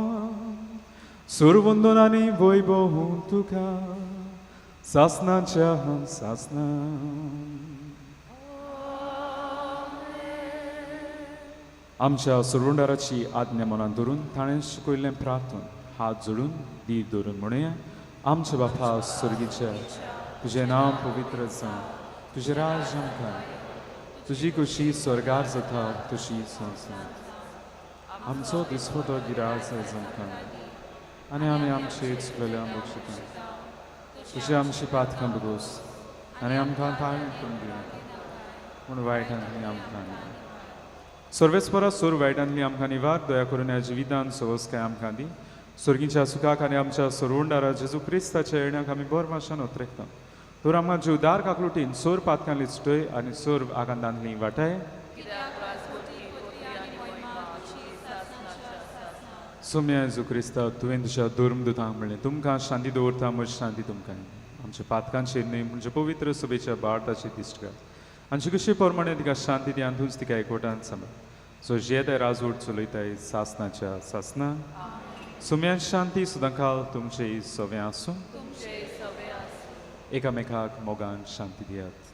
सुरवंदन आनी वैभव तुका सासनाच्या सासना. आमच्या सुरवंडाराची आज्ञा मनान धरून ताणें शिकयल्लें प्रार्थन हात जोडून धीर धरून म्हणुया. आमच्या बापा स्वर्गीच्या, तुजें नांव पवित्र जावं, तुजें राज्य आमकां, तुजी खुशी स्वर्गार जाता तशी संवसार. आमचो दिसवटो गिराज आमकां आनी आमी आमचे चुकलेल्या बक्षिता तुजे आमची पातकां बगोस आनी आमकां ताळी करून दिवनाका पूण वायटांतली आमकां निवार. सर्वेस्परा सोर वायटांतली आमकां निवार, दया करून ह्या जिवितान सवसकाय आमकां दी. स्वर्गीच्या सुखाक आनी आमच्या सरवंडारा जेजू क्रिस्ताच्या येण्याक आमी बर भाशेन ओतरेकता. तर आमकां जीवदार काकलुटीन सोर पातकां लिचटय आनी सोर आकांतांतली वाटाय. सोम्या जेजू क्रिस्ता, तुवें तुज्या धर्मदुतांक म्हणलें, तुमकां शांती दवरता, म्हजी शांती तुमकां. आमच्या पातकांचेर न्हय म्हणजे पवित्र सभेच्या भारताची दिश्ट घाल आनी कशी प्रमाणे तिका शांती दी आनी तूंच तिका एकवटान सांबाळ. सो जियेताय राजवट चलयताय सासनाच्या सासना. सोम्यान शांती सुदांकाल तुमचे सवें आसूं. एकामेकाक मोगान शांती दियात.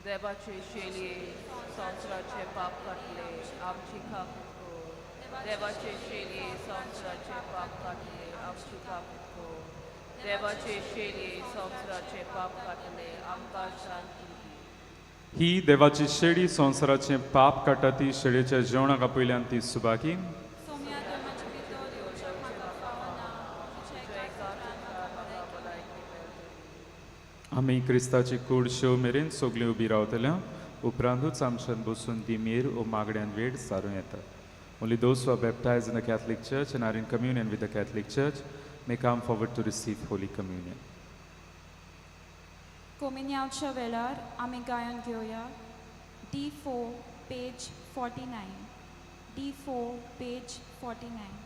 देवाचे शेलये संवसाराचे पाप काडले आमची काकूत कर. देवाचे शेलये संवसाराचे पाप काडले आमची काकूत कर. देवाचे शेलये संवसाराचे पाप काडले आमकां शांती दी. ही देवाची शेडी संवसाराचें पाप काडटा ती शेडयेच्या जेवणाक आपयल्यान ती सुबाकी. आमी क्रिस्ताची कूड शेव मेरेन सगळीं उबी रावतल्या उपरांतूच आमच्यान बसून ती मेर ओ मागड्यान वेळ सारूं येता. Only those who are baptized in the Catholic Church and are in communion with the Catholic Church may come forward to receive Holy Communion. कोमिन्यावच्या वेळार आमी गायन घेवया. D4 page 49. D4 page 49.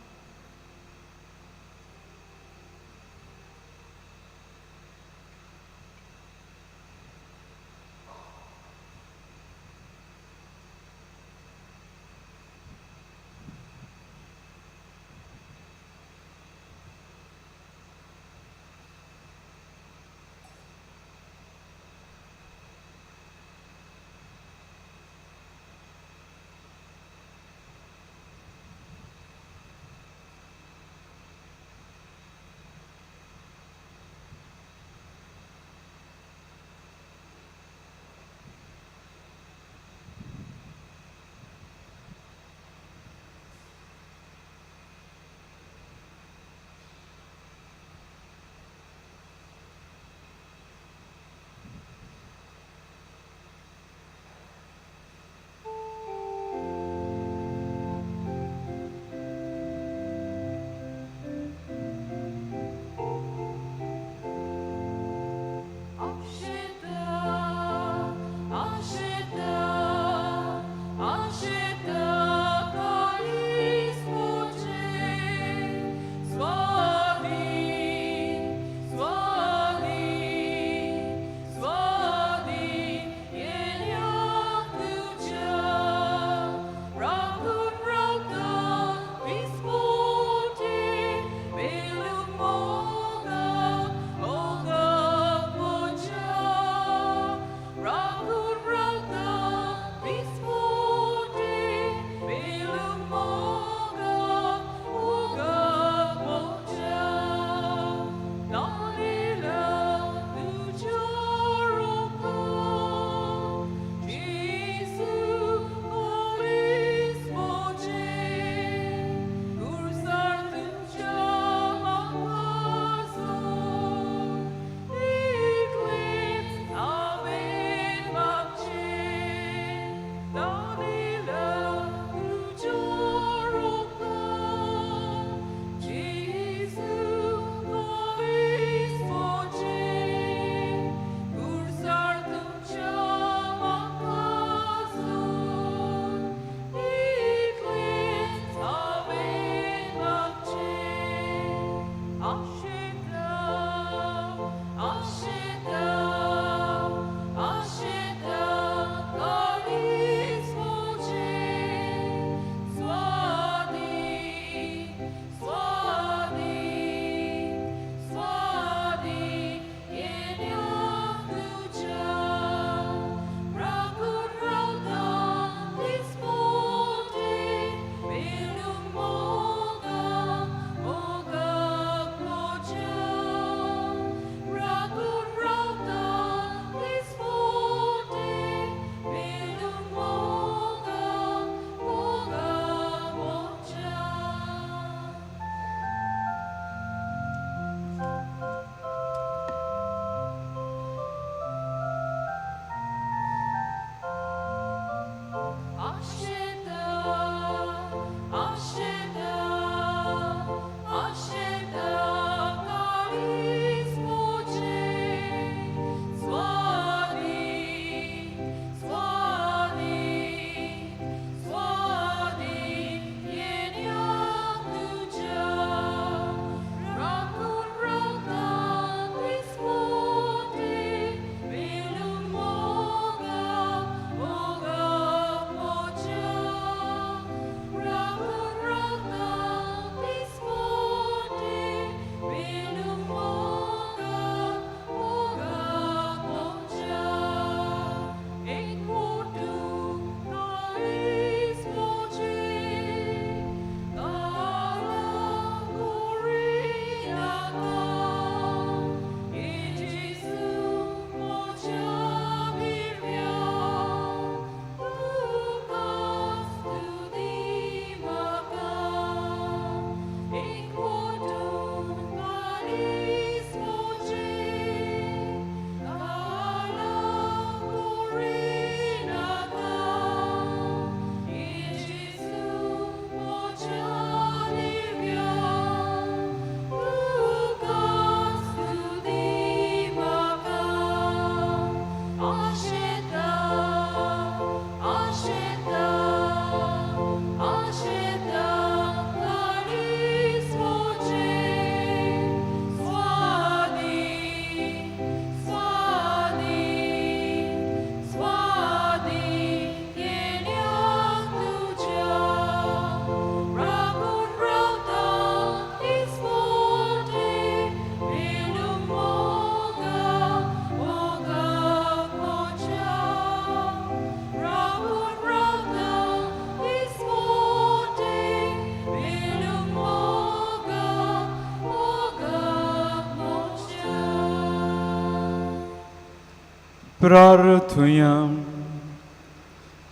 प्रार्थुया.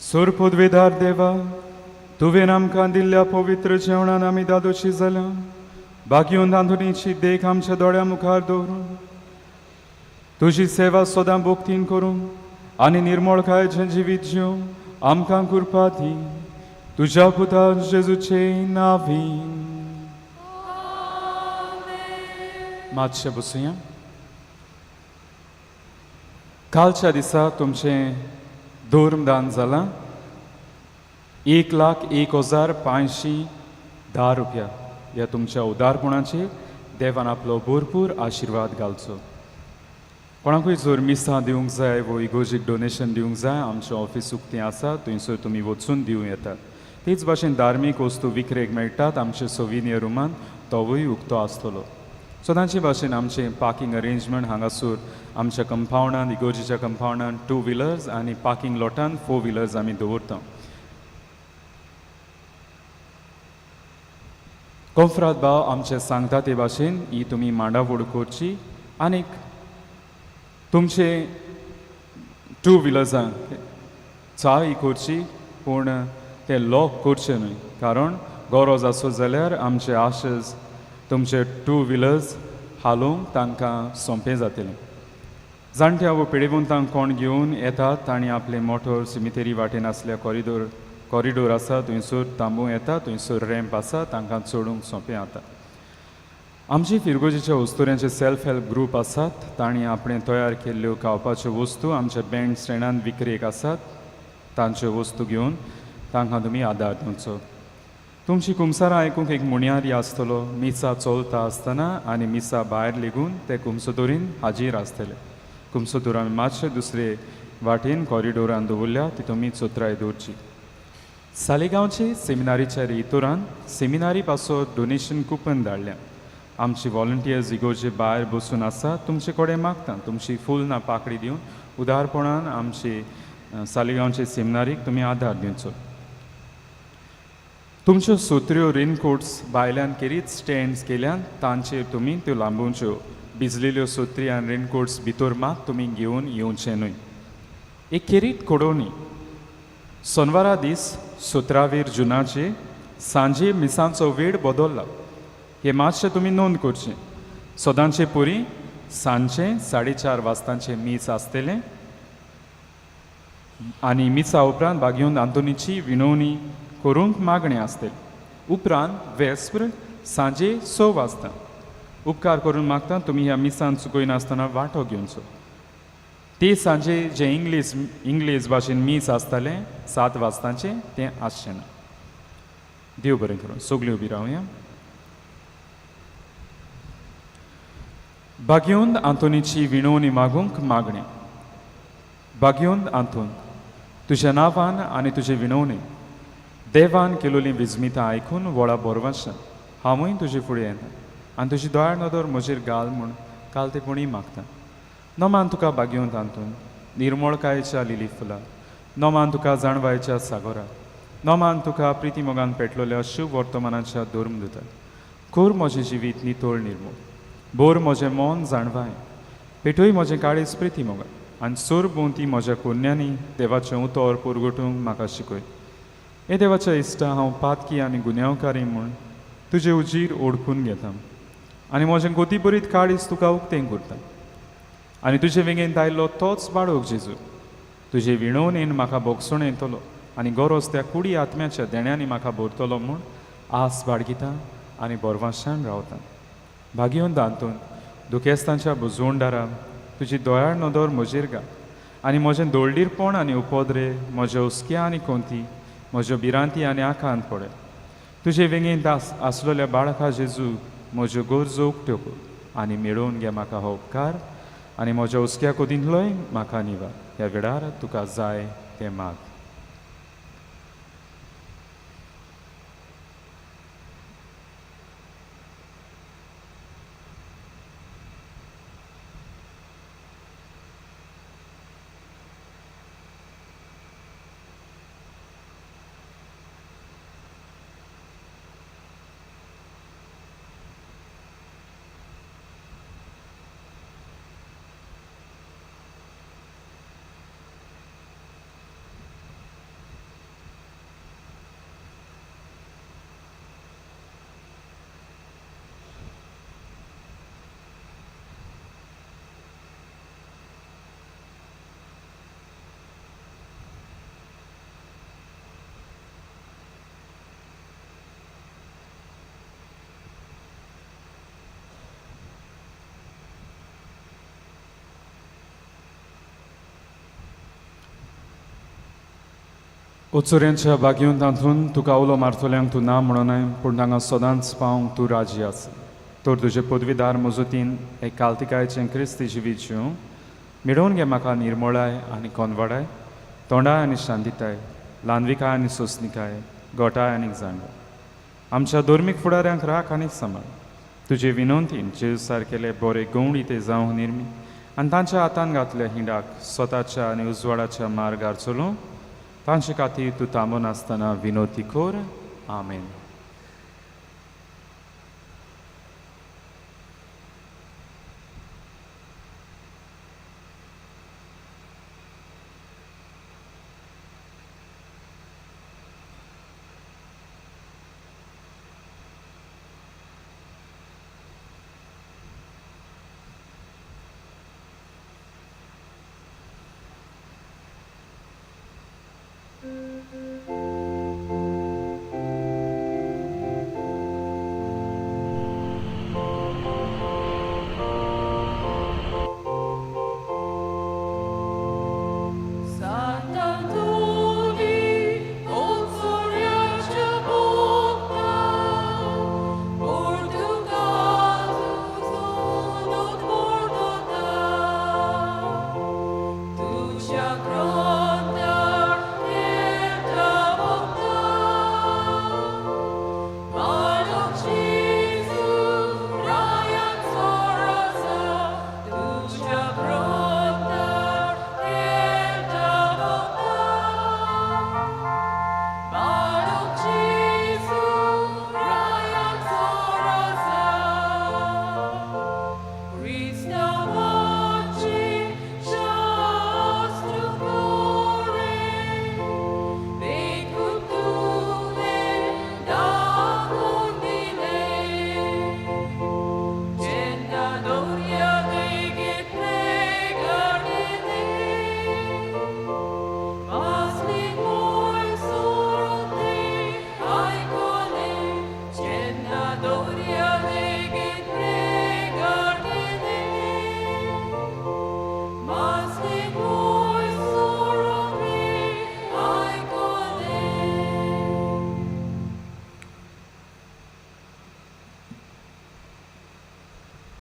सोर पदवेदार देवा, तुवें आमकां दिल्ल्या पवित्र जेवणान आमी दादोशी जाल्या. बागयोन दांदोनीची देख आमच्या दोळ्या मुखार दवरून तुजी सेवा सदां भक्तीन करूंक आनी निर्मळकायेचें जिवीत जिवंक आमकां कृपा दी, तुज्या पुता जेजूचे नांवी. मातशें बसुया. कालच्या दिसा तुमचें धर्मदान जालां 1,01,510 रुपया. ह्या तुमच्या उदारपणाचेर देवान आपलो भरपूर आशिर्वाद घालचो. कोणाकूय जर मिसां दिवंक जाय वो इगोर्जीक डोनेशन दिवंक जाय, आमचें ऑफीस उक्तें आसा, थंयसर तुमी वचून दिवं येता. तेच भाशेन धार्मीक वस्तू विक्रेक मेळटात आमचे सोविनियर रुमान, तोवूय उक्तो आसतलो. सदांचे भाशेन आमचें पार्किंग अरेंजमेंट हांगासर आमच्या कंपावंडान, इगोर्जीच्या कंपावंडान टू व्हिलर्स आनी पार्किंग लॉटान फोर व्हिलर्स आमी दवरता. कोंफ्राद भाव आमचे सांगता ते भाशेन ही तुमी मांडावळ करची आनीक तुमचे टू व्हिलर्सांक चाय करची, पूण ते लॉक करचे न्हय, कारण गरज आसत जाल्यार आमचे आशेज तुमचे टू व्हिलर्स हालोवंक तांकां सोंपें जातलें. जाणट्या वो पिडेवंतांक कोण घेवन येतात तांणी आपले मोटर सिमितेरी वाटेन आसल्या कॉरिडोर आसा थंयसर थांबोवं येता. थंयसर रॅम्प आसा, तांकां चडूंक सोंपें जाता. आमची फिरगोजीच्या वस्तुऱ्यांचे सेल्फ हेल्प ग्रूप आसात, तांणी आपणें तयार केल्ल्यो खावपाच्यो वस्तू आमच्या बँड स्टँडान विक्रेक आसात. तांच्यो वस्तू घेवन तांकां तुमी आदार दिवचो. तुमची कुमसारां आयकूंक एक मुणयारी आसतलो. मिसा चलता आसतना आनी मिसा भायर लेगून ते कुमसोदोरीन हाजीर आसतले. कुमसोदोर आमी मातशे दुसरे वाटेन कॉरिडोरान दवरल्या, ती तुमी चोत्राय दवरची. सालेगांवचे सेमिनारीच्या रेतोरान सेमिनारी पासत डोनेशन कुपन धाडल्या. आमची वॉलंटियर्स इगोर्जे भायर बसून आसा, तुमचे कडेन मागता तुमची फूल ना पाकडी दिवन उदारपणान आमचे सालिगांवचे सेमिनारीक तुमी आदार दिवचो. तुमच्यो सोत्र्यो रेनकोट्स भायल्यान खेरीत स्टँड्स केल्यान, तांचेर तुमी त्यो लांबोवच्यो. भिजलेल्यो सोत्री आनी रेनकोट्स भितर मात तुमी घेवन येवचे न्हय. एक खेरीत कोडोवणी, सोनवारा दीस 17 जुनाचे सांजे मिसांचो वेळ बदल्ला, हें मातशें तुमी नोंद करचें. सदांचे पुरी सांजचे 4:30 वाजतांचें मीस आसतलें आनी मिसा उपरांत बागयोन आंतोनीची विनवणी करूंक मागणें आसतलें. उपरांत वेस्प्र सांजे 6 वाजता. उपकार करून मागता तुमी ह्या मिसान चुकयनासतना वांटो घेवचो. ते सांजे जे इंग्लीश भाशेन मीस आसतालें 7 वाजतांचें तें आसचें ना. देव बरें करूं. सगळीं उबी रावया. बागयोन आंतोनीची विणवणी मागूंक मागणें. बागयोन आंतोन, तुज्या नांवान आनी तुजे विणवणे देवान केलोलीं विजमितां आयकून व्हडा बोरवाशान हांवूय तुजे फुडें येता आनी तुजी दोळ्या नदर म्हजेर घाल म्हूण काल ते पुणी मागता. नमान तुका बागयोन आंतोन, निर्मळकायेच्या लिली फुलां, नमान तुका जाणवायच्या सागोरा, नमान तुका प्रिती मोगान पेटलोल्या शिव वर्तमानाच्या धर्मदूता. कर म्हजें जिवीत नितळ निर्मळ, बोर म्हजें मन जाणवाय, पेटय म्हजें काळीज प्रिती मोगान आनी सोर भोंवती म्हज्या कोन्यांनी देवाचें उतर पुरगोटूंक म्हाका शिकय. हे देवाच्या इश्टा, हांव पातकी आनी गुन्यांवकारी म्हूण तुजे उजीर ओळखून घेता आनी म्हजें गोतीबरीत काळीज तुका उक्तें करता आनी तुजे वेंगेंत आयलो तोच बाळोक जेजू तुजे विणवणेन म्हाका भोगसण येतलो आनी गरज त्या कुडी आत्म्याच्या देण्यांनी म्हाका भरतलो म्हूण आस बाळगिता आनी बोरवाशान रावता. भागयोन दांतून, दुखेस्तांच्या बुजवणदारा, तुजी दयाळ नदर म्हजेर घाल आनी म्हजें दोळडीरपण आनी उपद्रे, म्हज्या हुस्क्या आनी कोंती, म्हज्यो भिरांती आनी आकांत पळय. तुजे वेंगेंत आसलेल्या बाळका जेजू, म्हज्यो गरजो उक्त्यो कर आनी मेळोवन घे म्हाका हो उपकार आनी म्हज्या हुस्क्या कोदींतलोय म्हाका निवार. ह्या वेळार तुका जाय तें माग. उत्सुऱ्यांच्या बागेवन तातूंत तुका उलो मारतल्यांक तूं ना म्हणूनय पूण तांकां सदांच पावंक तूं राजी आसा. तर तुजे पदवीदार मजतीन एक कालतिकायचें क्रिस्ती जिवीत जिवूं मेळोवन घे म्हाका निर्मोळाय आनी कोनवाडाय, तोंडाय आनी शांतिताय, ल्हानविकाय आनी सोंसणिकाय, गोटाय आनी जाणव. आमच्या धर्मीक फुडाऱ्यांक राख आनी सांबाळ. तुजे विनंतीन जेजू सारकेले बरे गवणी ते जावंक निर्मी आनी तांच्या हातान घातल्या हिंडाक स्वताच्या आनी उजवाडाच्या मार्गार चलूं तांचे खातीर तूं थांबनासतना विनोती कर. आमेन.